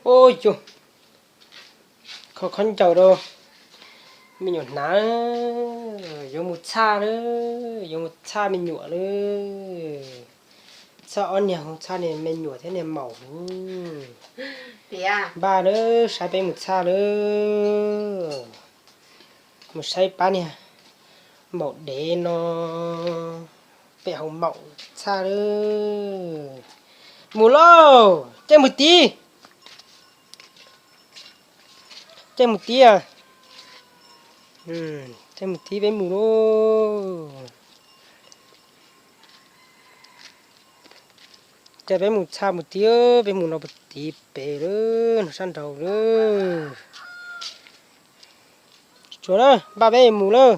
Ub, kho khaub ncaws rau me nyuam hnav, yuav mus txhaj lawm, yuav mus txhaj me nyuam lawm. Txhaj ob niag, txhaj niag me nyuam thiab niag maum. Npaj lawm, saib peb mus txhaj lawm. Mus saib pab niag maum dev no, peb hauv maum txhaj lawm. Mus lauj, caij mus tid. Caij mus tid, caij mus tid peb mus lauj. Caij peb mus txhaj mus tid, peb mus no puag tid pem lawm, no sab nraud lawm. Tsuav lawm, npaj peb mus lawm.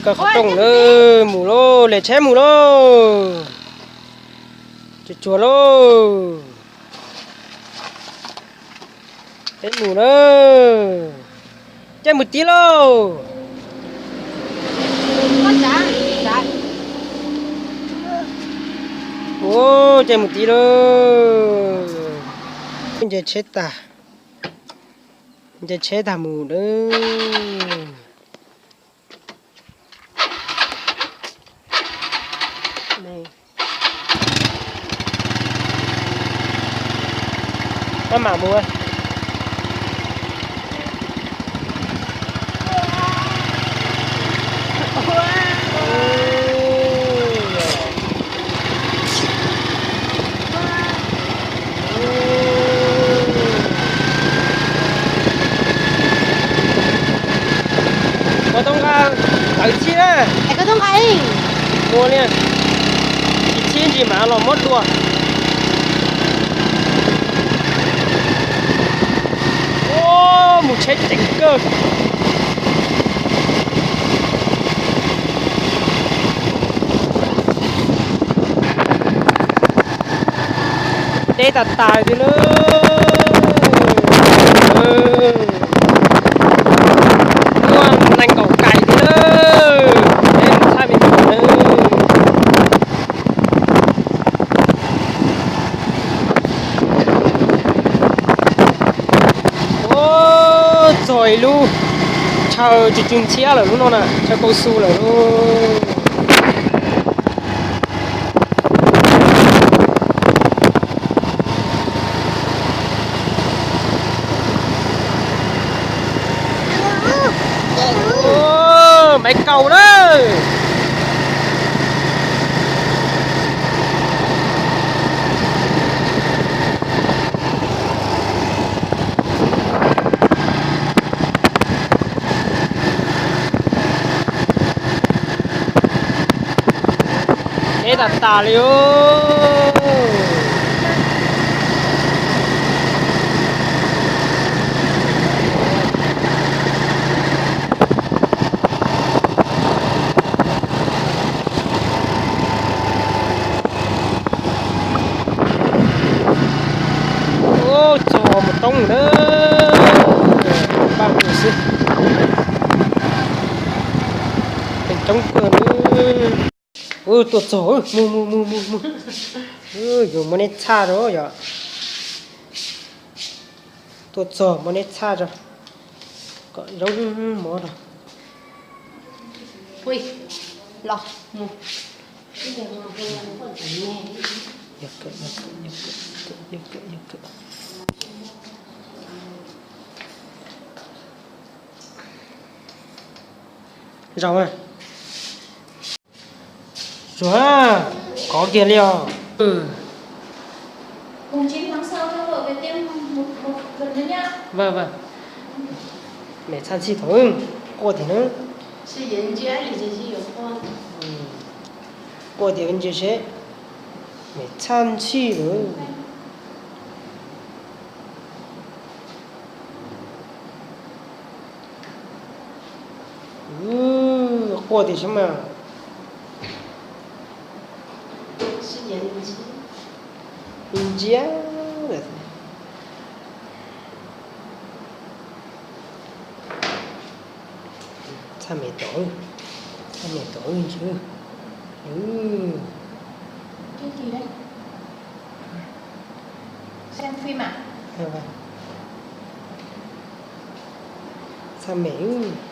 Kaw qhov rooj lawm, mus lauj, lem tsheb mus lauj. Tsuav tsuav lauj. Peb mus lawm. Caij mus tid lauj. Ua, caij mus tid lauj. Nce tsheb tag, nce tsheb tag mus lawm. Maj mam mus. Koj tau nqa tawv txhij na. Koj tau nqa mus li, tsis txhij ntsis mas los muab dua. Ua, mus tsheb ceev kawg. Deb tas tas li lawm. Muaj nees nkaum kais li lawm. Deb tshaj li lawm. Ua, txog ib lub chaw tsw tsw ntxhiab lawm lub no na, chaw kaus xu lawm lauj. Maiv Kaus na. Deb tas tas li os. Ub, txog mus toob na. Npaj mus xwb. Teem coob kawg na. Ub, tuaj txog, mus mus mus mus mus. Yuav muab neb txhaj rau yom. Tuaj txog muab neb txhaj rau, kom zaub mov rau. Los mus. Zaum a. Zuag, kov kiag li os. Mem txhaj ntxhij thaum quaj tiag na. Quaj tiag ntsia seb, mem txhaj ntxhij lawm. Quaj tiag seb mas. Ntsia. Txhaj mem tom, txhaj mem tom ntsia. Txhaj mem.